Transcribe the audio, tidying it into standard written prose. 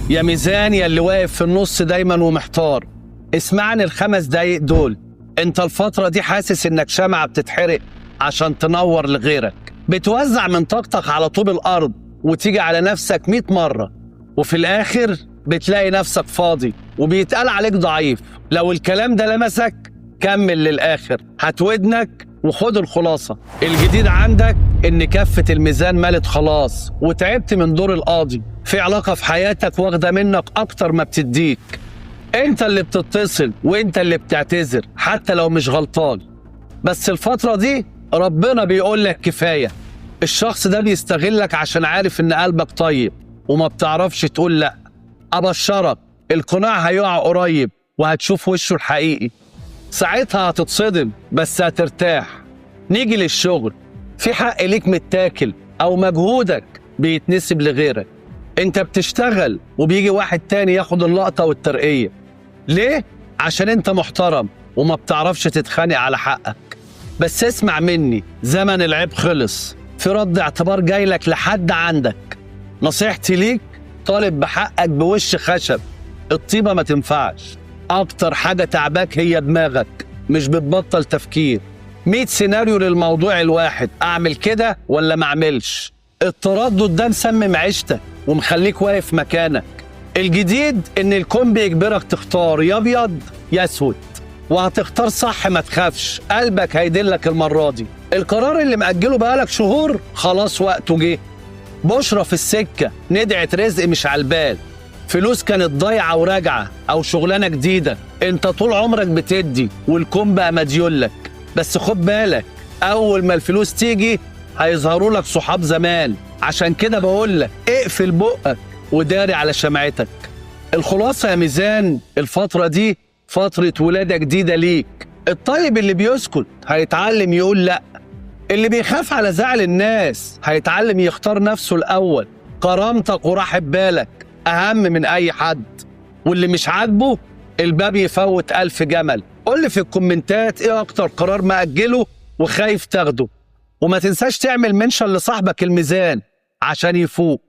يا ميزان يا اللي واقف في النص دايما ومحتار، اسمعني ال5 دقايق دول. انت الفترة دي حاسس انك شمعة بتتحرق عشان تنور لغيرك، بتوزع من طاقتك على طوب الارض وتيجي على نفسك 100 مرة، وفي الاخر بتلاقي نفسك فاضي وبيتقال عليك ضعيف. لو الكلام ده لمسك كمل للاخر، هتودنك وخد الخلاصة. الجديد عندك ان كفة الميزان مالت خلاص وتعبت من دور القاضي. في علاقة في حياتك واخدة منك اكتر ما بتديك، انت اللي بتتصل وانت اللي بتعتذر حتى لو مش غلطان، بس الفترة دي ربنا بيقول لك كفاية. الشخص ده بيستغلك عشان عارف ان قلبك طيب وما بتعرفش تقول لا. ابشرك القناع هيقع قريب وهتشوف وشه الحقيقي، ساعتها هتتصدم بس هترتاح. نيجي للشغل، في حق ليك متاكل او مجهودك بيتنسب لغيرك. انت بتشتغل وبيجي واحد تاني ياخد اللقطة والترقية. ليه؟ عشان انت محترم وما بتعرفش تتخانق على حقك. بس اسمع مني، زمن العيب خلص، في رد اعتبار جايلك لحد عندك. نصيحتي ليك، طالب بحقك بوش خشب، الطيبة ما تنفعش. اكتر حاجة تعباك هي دماغك، مش بتبطل تفكير. 100 سيناريو للموضوع الواحد، اعمل كده ولا ما اعملش. التردد ده مسمم عيشتك ومخليك واقف مكانك. الجديد ان الكون بيجبرك تختار يا ابيض يا اسود، وهتختار صح ما تخافش، قلبك هيدلك المرة دي. القرار اللي مأجله بقالك شهور خلاص وقته جه. بشرة في السكة، ندعة رزق مش على البال، فلوس كانت ضايعة وراجعة أو شغلانة جديدة. أنت طول عمرك بتدي والكون بقى مديولك، بس خد بالك أول ما الفلوس تيجي هيظهروا لك صحاب زمان. عشان كده بقول لك اقفل بقك وداري على شمعتك. الخلاصة يا ميزان، الفترة دي فترة ولادة جديدة ليك. الطيب اللي بيسكت هيتعلم يقول لأ، اللي بيخاف على زعل الناس هيتعلم يختار نفسه الأول. كرامتك وراحة بالك أهم من أي حد، واللي مش عاجبه الباب يفوت 1000 جمل. قول لي في الكومنتات إيه أكتر قرار مأجله وخايف تاخده، وما تنساش تعمل mention لصاحبك الميزان عشان يفوق.